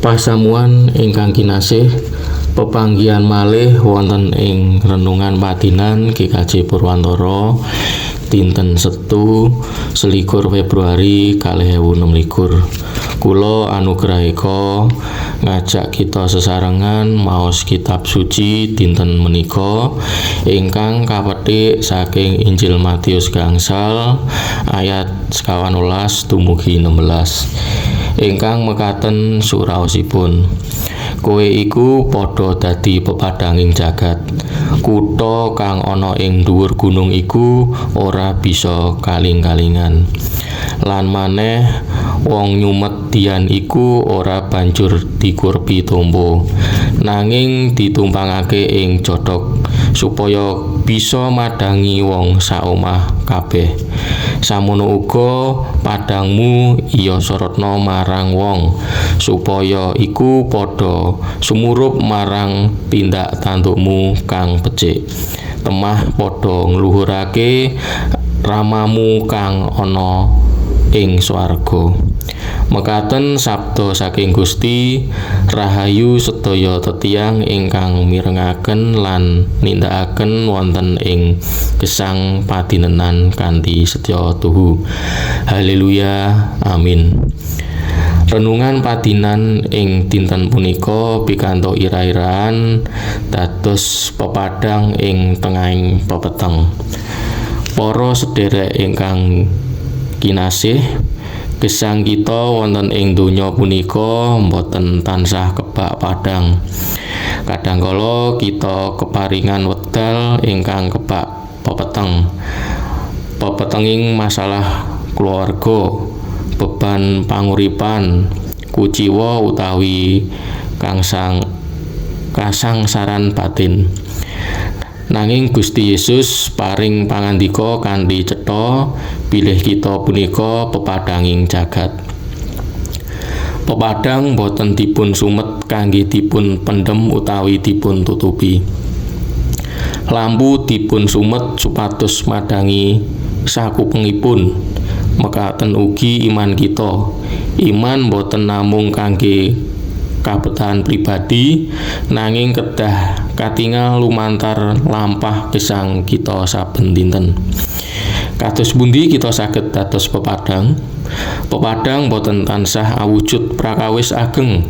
Pasamuwan ingkang kinasih, pepanggihan malih wonten ing renungan padinan GKJ Purwantara dinten Setu 21 Februari 2026. Kula Anugrah Eko ngajak kita sesarengan maos kitab suci dinten menika ingkang kapetik saking Injil Matius gangsal ayat 18 dumugi 16 ingkang mekaten suraosipun: Kowe iku padha dadi pepadhanging jagat. Kutha kang ana ing dhuwur gunung iku ora bisa kaling-kalingan. Lan maneh, wong nyumet dian iku ora banjur dikurepi tompo, nanging ditumpangake ing jodhog supaya bisa madhangi wong saomah kabeh. Samono uga padhangmu iya sorotna marang wong supaya iku padha sumurup marang tindak tandukmu kang becik, temah padha ngluhurake Ramamu kang ana ing swarga. Mekaten sabda saking Gusti. Rahayu sedaya tetiyang ingkang mirengaken lan nindakaken wonten ing gesang padinenan kanthi setya tuhu. Haleluya, amin. Renungan padinan ing dinten punika pikantuk ira-iraan dados pepadhang ing tengahing pepeteng. Para sederek ingkang kinasih, gesang kita wonten ing donya punika boten tansah kebak padhang. Kadangkala kita keparingan wekdal ingkang kebak pepeteng. Pepetenging masalah keluarga, beban panguripan, kuciwa utawi kangsang kasangsaran batin. Nanging Gusti Yesus paring pangandika kanthi cetha bilih kita punika pepadhanging jagat. Pepadhang boten dipun sumet kangge dipun pendhem utawi dipun tutupi. Lampu dipun sumet supados madhangi sakupengipun. Mekaten ugi iman kita. Iman boten namung kangge kabetahan pribadi, nanging kedah katingal lumantar lampah gesang kita saben dinten. Kados pundi kita saged dados pepadhang? Pepadhang boten tansah awujud prakawis ageng.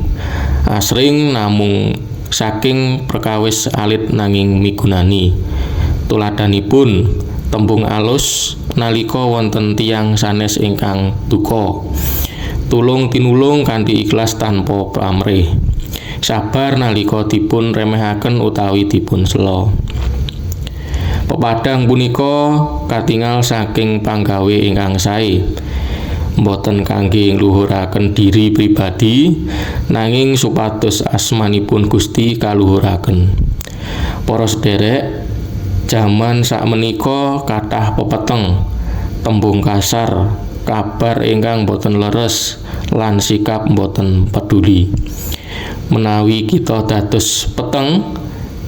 Asring namung saking perkawis alit nanging migunani. Tuladhanipun tembung alus nalika wonten tiyang sanes ingkang duka. Tulung tinulung kanthi ikhlas tanpa pamrih. Sabar nalika dipun remehaken utawi dipun sela. Pepadhang punika katingal saking panggawe ingkang sae. Boten kangge ngluhuraken diri pribadi, nanging supados asmanipun Gusti kaluhuraken. Para sederek, jaman sakmenika kathah pepeteng, tembung kasar, kabar ingkang boten leres, lan sikap boten peduli. Menawi kita dados peteng,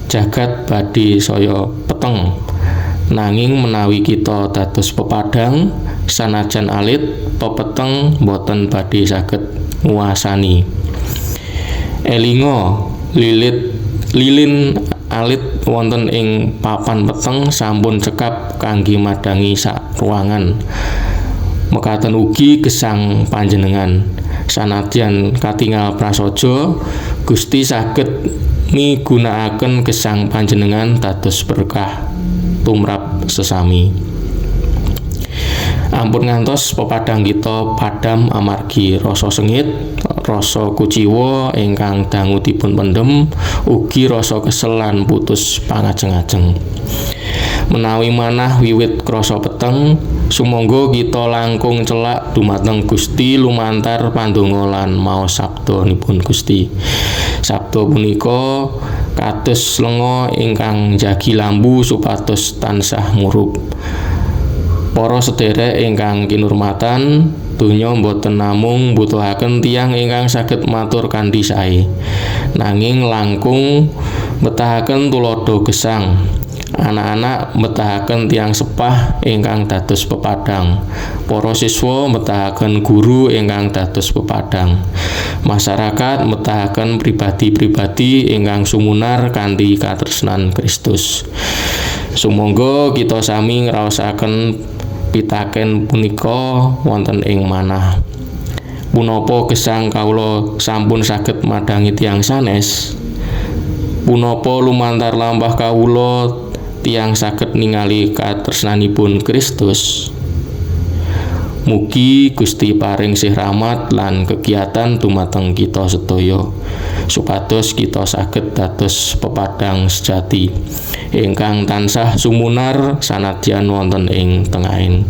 jagat badhe saya peteng. Nanging menawi kita dados pepadhang, sanajan alit, pepeteng boten badhe saged nguwasani. Elinga, lilit lilin alit wonten ing papan peteng sampun cekap kangge madhangi sak ruangan. Mekaten ugi gesang panjenengan. Sanadyan katingal prasaja, Gusti saged migunakaken gesang panjenengan dados berkah tumrap sesami. Ampun ngantos pepadhang kita padham amargi rasa sengit, rasa kuciwa ingkang dangu dipun pendhem, ugi rasa kesel lan putus pangajeng-ajeng. Menawi manah wiwit krasa peteng, sumangga kita langkung celak dumateng Gusti lumantar pandonga lan maos sabdanipun Gusti. Sabda punika kados lenga ingkang njagi lampu supados tansah murup. Para sederek ingkang kinurmatan, donya boten namung mbutuhaken tiyang ingkang saged matur kanthi sae, nanging langkung mbetahaken tuladha gesang. Anak-anak mbetahaken tiyang sepah ingkang dados pepadang. Para siswa mbetahaken guru ingkang dados pepadang. Masyarakat mbetahaken pribadi-pribadi ingkang sumunar kanthi katresnan Kristus. Sumangga kita sami ngraosaken pitaken punika wonten ing manah. Punapa gesang kawula sampun saged madhangi tiyang sanes? Punapa lumantar lampah kawula tiyang saged ningali katresnanipun Kristus? Mugi Gusti paring sih rahmat lan kegiatan dumateng kita sedaya supados kita saged dados pepadang sejati ingkang tansah sumunar sanadyan wonten ing tengahing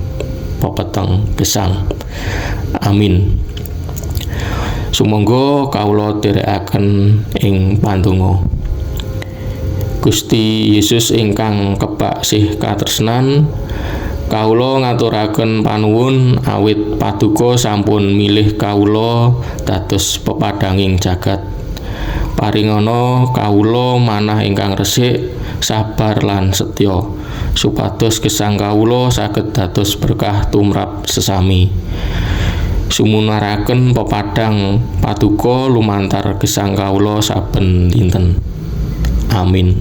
pepeteng gesang. Amin. Sumangga kawula dherekaken ing pandonga. Gusti Yesus ingkang kebak sih katresnan, kawula ngaturaken panuwun awit paduka sampun milih kawula dados pepadhanging jagat. Paringana kawula manah ingkang resik, sabar lan setya, supados gesang kawula saged dados berkah tumrap sesami. Sumunaraken pepadhang paduka lumantar gesang kawula saben dinten. Amin.